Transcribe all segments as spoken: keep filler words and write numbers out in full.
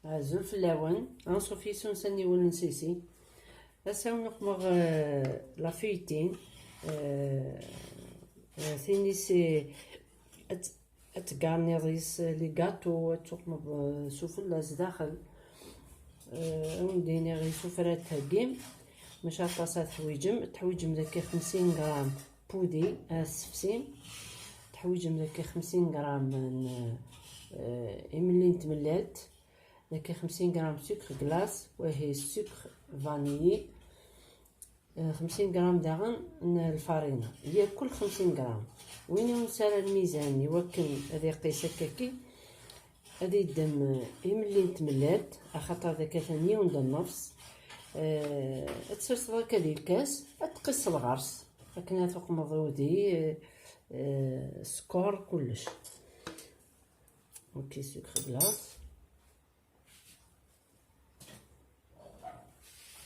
Azul fell-awen, anṣuf yes-wen s aniwel n Sisi. Ass-a wen-uqmeɣ, eh, la feuilletine, eh, eh, tin-is, eh, ad, ad tgarniḍ yes, eh, les gâteaux, ad tuqmeḍ, eh, sufella zdaxel. Eh, ad wen-d-iniɣ isufra ad theggim, maca aṭas ad teḥwiǧem. Teḥwiǧem daki xemsin gram pudi, ad tessefsim. Teḥwiǧem daki xemsin gram n, eh, imelli n tmellalt. Daki xemsin gram sucre glace, wahi sucre vanille, eh, xemsin gram daɣen n lfarina, yakul xemsin gram. Win ur nesɛi ara lmizan i wakken ad iqis akkaki, ad yeddem, eh, imelli n tmellalt, axaṭer daki atan yiwen d nnefs. Eh, ad tserseḍ akka di lkas, ad tqiseḍ ɣer-s, akken ad tuqmeḍ udi, eh, eh, sskeṛ, kullec. Ok, sucre glace.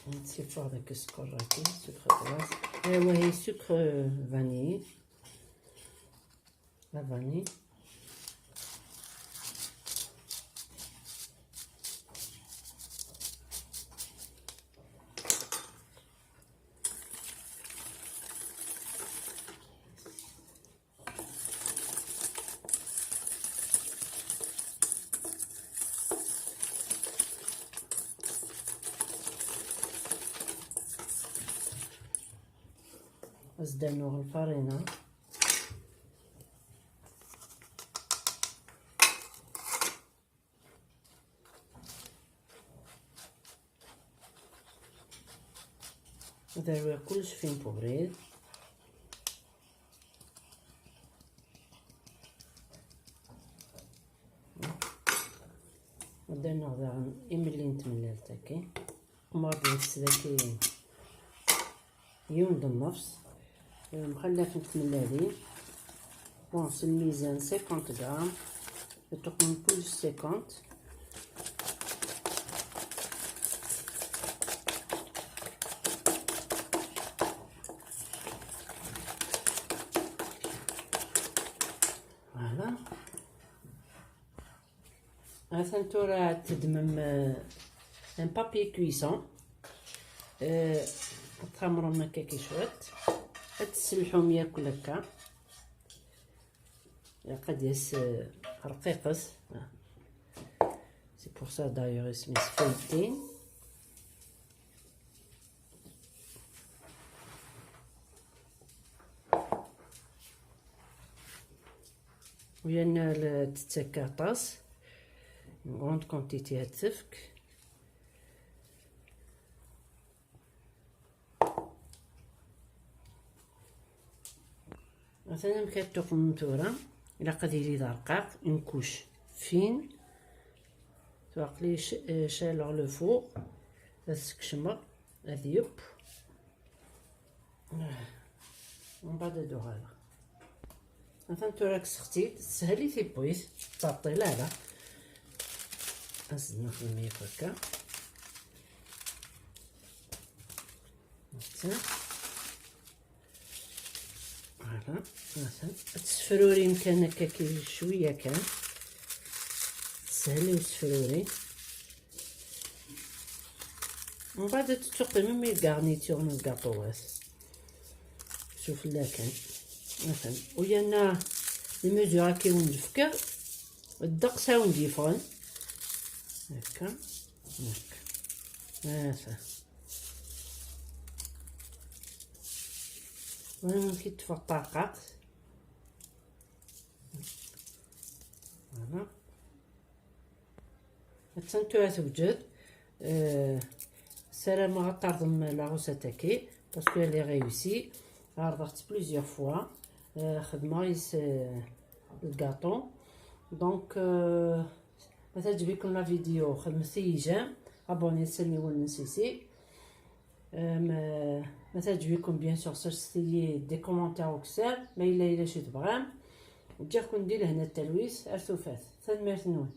Nsifuɣ deg sskeṛ-agi, sucre glace. Aywa, hi sucre vanille. La vanille. Ad s-d-rnuɣ lfarina. Ad rwiɣ kullec fin ubrid. Ad d-rnuɣ daɣen imelli n tmellalt-agi. Umbeɛd nkkes daki yiwen d nnefs, mxallaf n tmellalin. Bon, s lmizan cinquante gram, ad tuqmem kullec cinquante. Voilà. Atan tura ad teddmem, euh, un papier cuisson. Euh, ad txamrem akka ki cwiṭ. Ad tesselḥum yakk akka. Ilaq ad d-yas, euh, rqiqet. C'est pour ça d'ailleurs isem-is feuilletine. Uyanna tettak aṭas, une grande quantité ad tefk. Atan amek ad tuqmem tura, ilaq ad yili d arqaq, une couche fine. Aql-i caleɣ le four, ad skecmeɣ, ad yeww. Mbeɛd ad uɣaleɣ. Atan tura kkseɣ-tt-id, teshel i tiwwit, ur tettɛeṭṭil ara. Ad s-d-nexdem yakk akka. Atan. Voilà, atan. Ad tesfrurim kan akka ki-, cwiya kan. Teshel i usefruri. Mbeɛd ad tettuqimem i lgarnitur n lgaṭuwat. Sufella kan. Atan. Uyanna les mesures akka i wen-d-fkiɣ, ddeqs a wen-d-yeffɣen. Akka. Akka. Atan. Wala amek i d-teffeɣ ṭṭerqaqt. Voilà. Attan tura tewjed. Euh, ssarameɣ ad terḍem la recette-agi, parce qu'elle est réussie. Ɛerḍeɣ-tt plusieurs fois. Euh, xedmeɣ yes, euh, lgaṭu. Donc, euh, ma teɛǧeb-iken la vidéo, xedmet-iyi j'aime, abonnez-vous s aniwel n Sisi. Euh, ma, ma teɛǧeb-iken, bien sûr, serset-iyi des commentaires ukessar, ma yella yella acu tebɣam. Ǧǧiɣ-ken di lehna d talwit, ar tufat. Tanemmirt-nwen.